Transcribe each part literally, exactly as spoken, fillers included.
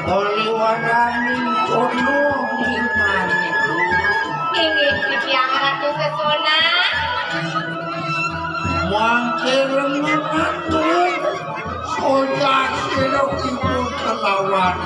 Kaliwananing condong ing manik. Inggih titiang Ratu Sesona. Mangke remengan tuwin soja sira ibu kelawan.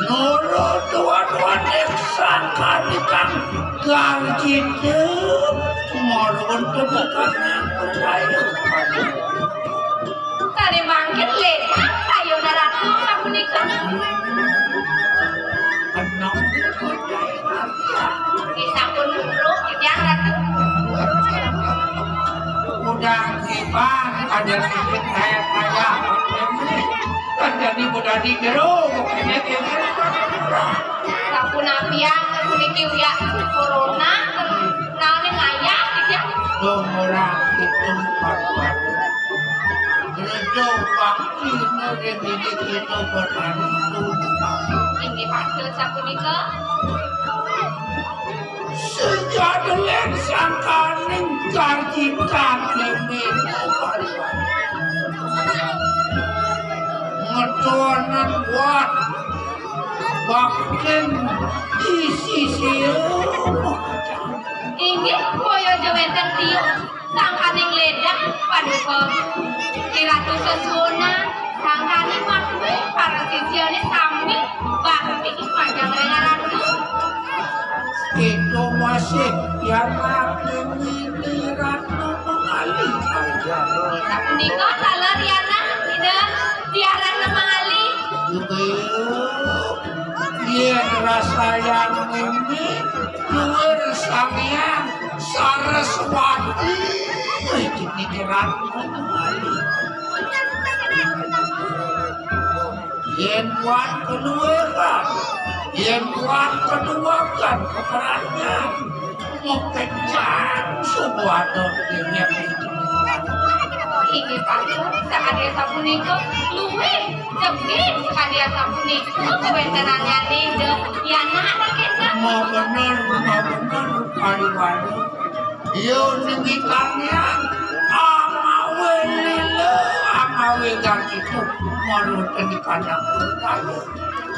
Nurut tuan-tuan sangkan ikang garjita marwun tebukan percaya. Tadi mangkin ledak kayuna Ratu sapunika. Enam percaya. Sampun ruh titiang Ratu. Udah kiban ada titik saya saya. Kan jadi udah di jero. Sapunapian puniki uyak corona, naon ngayah gitu ya. Tuh murah itu empat. Gereja bakti nuri diri kita berani. Ini patut sapunika. Sejadelan sangkaning karjitan lemen. Ngetuanan buat baktin isi siu. Inggih, boyo jawenten tiup. Sangkaning ledang paduka. Iratu Sesuna, sangkaning madué para sisiané sami bakti majeng ring Ratu. Kita masih yang ini Ratu Mangali. Sapunika taler Yana, Ida Diah Ratna Mangali. Yén rasayang mimpi, luhur Sang Hyang Saraswati. Wih, dinikiran. Yén kuat keluarga, yén kuat keluarga, peperangan. Mekejang subuh ada dirinya. Inggih, Pak, sakadi sapunika luwih jebis sakadi sapunika kawéntenannyané Ida Yana Raketa. Mau bener, mau bener, pariwara. Yo ningitanian, amawe lila, amawe gantiku, malu tadi kandang berkaya.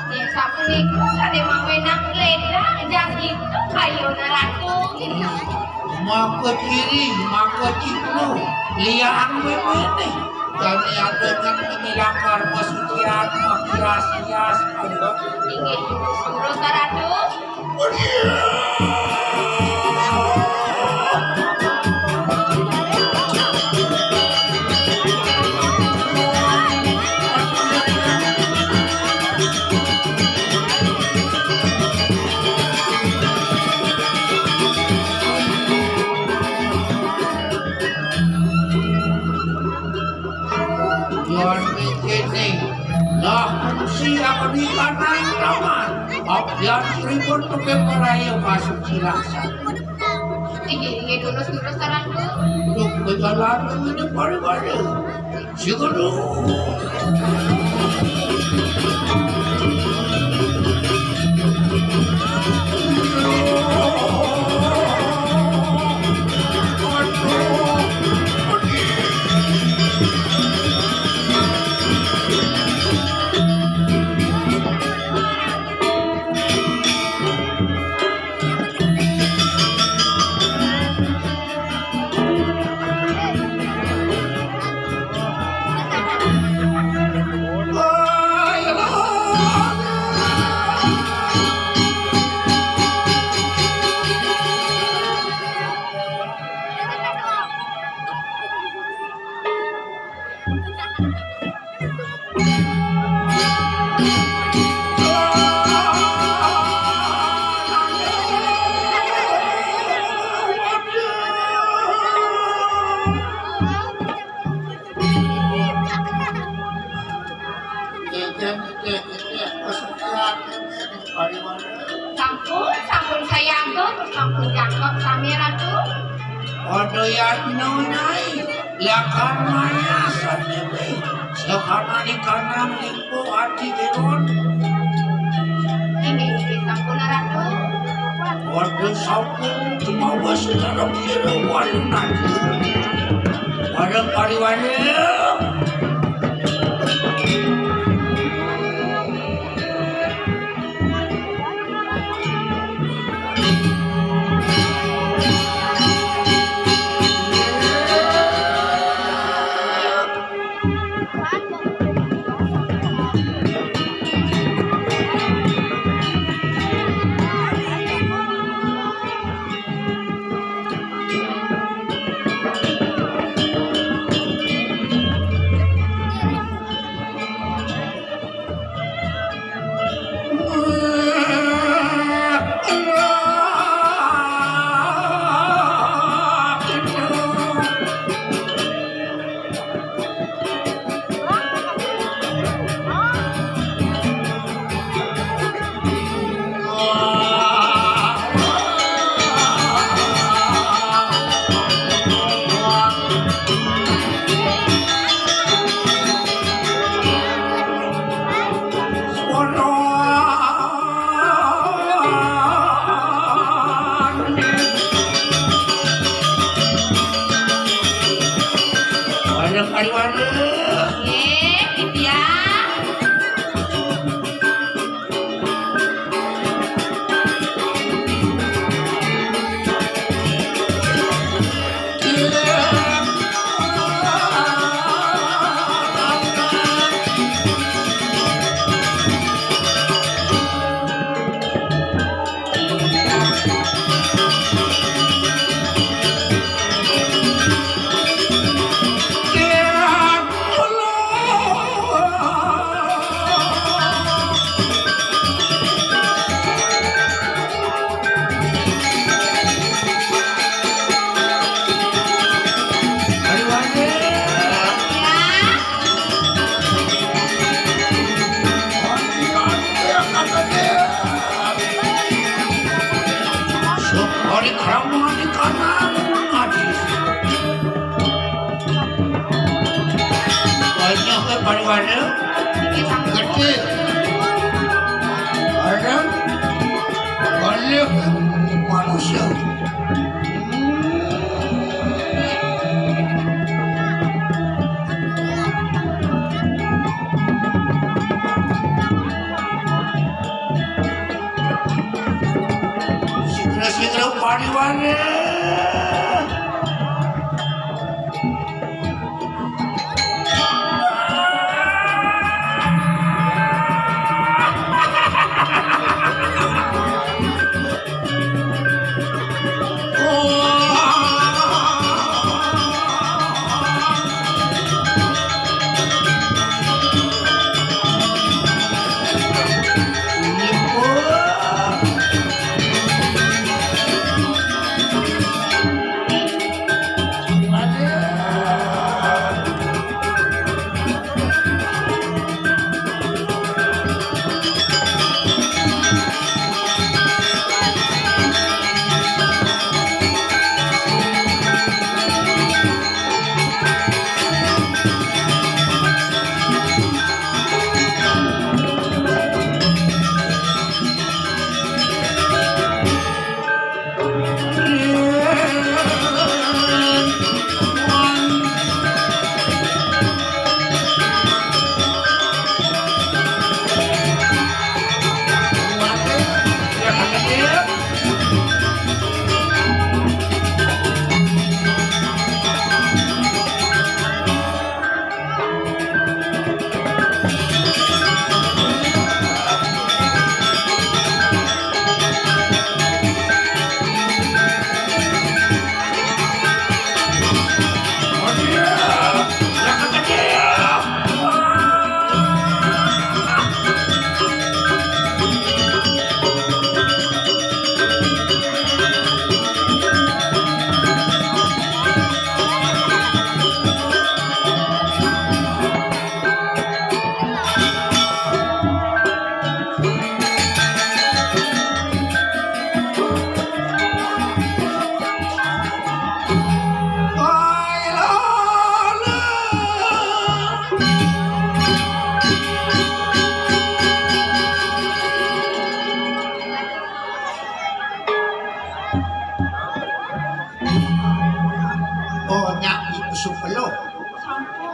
Yen sapunika sané mawenang ledang jan itu kayuna Ratu. Maka ciri, maka cipnu, lian wéwéné. Jani ada nang memilang karma sucian, makiras-kias. Inggih, terus Ratu. Tuan Mikini, lah, siap di kanan raman. Abdian Tribun tukang merayu masuk silasan. Inggih, inggih, terus, terus, Ratu. Untuk berjalan dengan pari-pari. Siapa dulu? Sampun, sampun sayaga, sampun jangkep sami, Ratu. Pada yatna, Nyai. Lakar maya sané. Sakana di kanang limpo ati Déron. Inggih, inggih, sampun, Ratu. Pada sampun tumawas dalam sira walunan. Pada pariwara. Ayo, ayo, ayo. Nggih, Ditya. Ari krama di kanan adi. Banyak ke pariwana? Gedé. Ada banyak manusia. Sigra-sigra pariwana.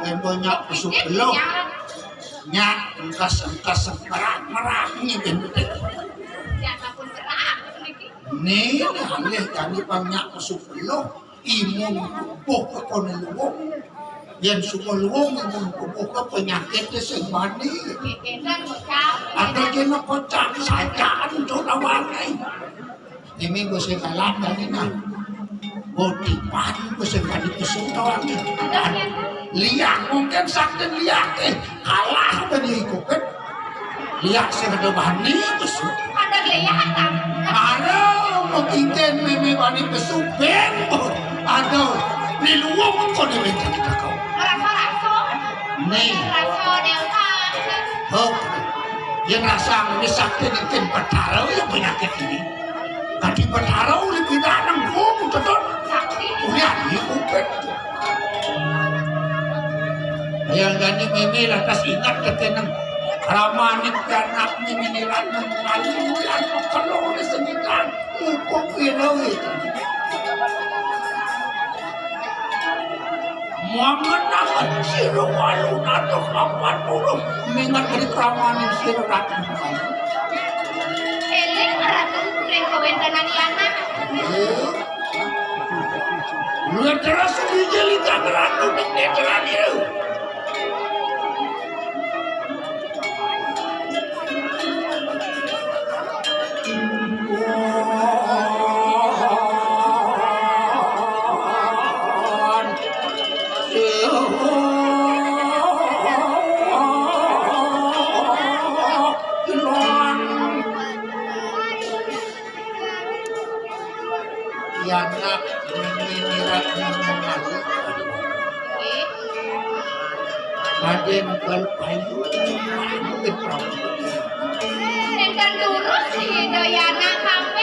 Lembo nyak besuk beluh. Nyak engkas-engkas merak-merak ni ben. Siapa pun merak niki. Ni alih kami pang nyak besuk beluh. Imun tubuh ke kone luwung. Yen suka luwung imun tubuh ke penyakit ke sing bani. Nggih, enten, Bocah. Ada kena kocak sajaan tu lawan ni. Ini bos galak dan ini. Bodi pan bos kadi pesung lawan ni. Liak mungkin sakit liak eh. Kalah tadi ikut kan. Liak sing ada bani bos. Ada liak kan? Ada mungkin meme bani pesung ben. Ada. Ni luwung kau ni mencari kakau. Rasa-rasa. Ni. Rasa dia kan. Hok. Yen rasa ngene sakti ning Betara ya penyakit ini. Kadi Betara oleh pindah nang wong tetep. Sakti. Ulian iki kuping. Yang gani mimi lantas ingat keteneng. Ramane pianak mimi niran nang kali ulian kelo oleh senikan. Mumpung pira wit. Mangenangan sira walu atus papat puluh mingat rikramane sira Ratu. Eling Ratu ring kawentenan yana. Luwih terus injil ingkang Ratu ning netra niru. Yana nini nirat nang mengalu. Nggih. Raden Balpayu, Raden Prabu. Enten durus Ida Yana sampe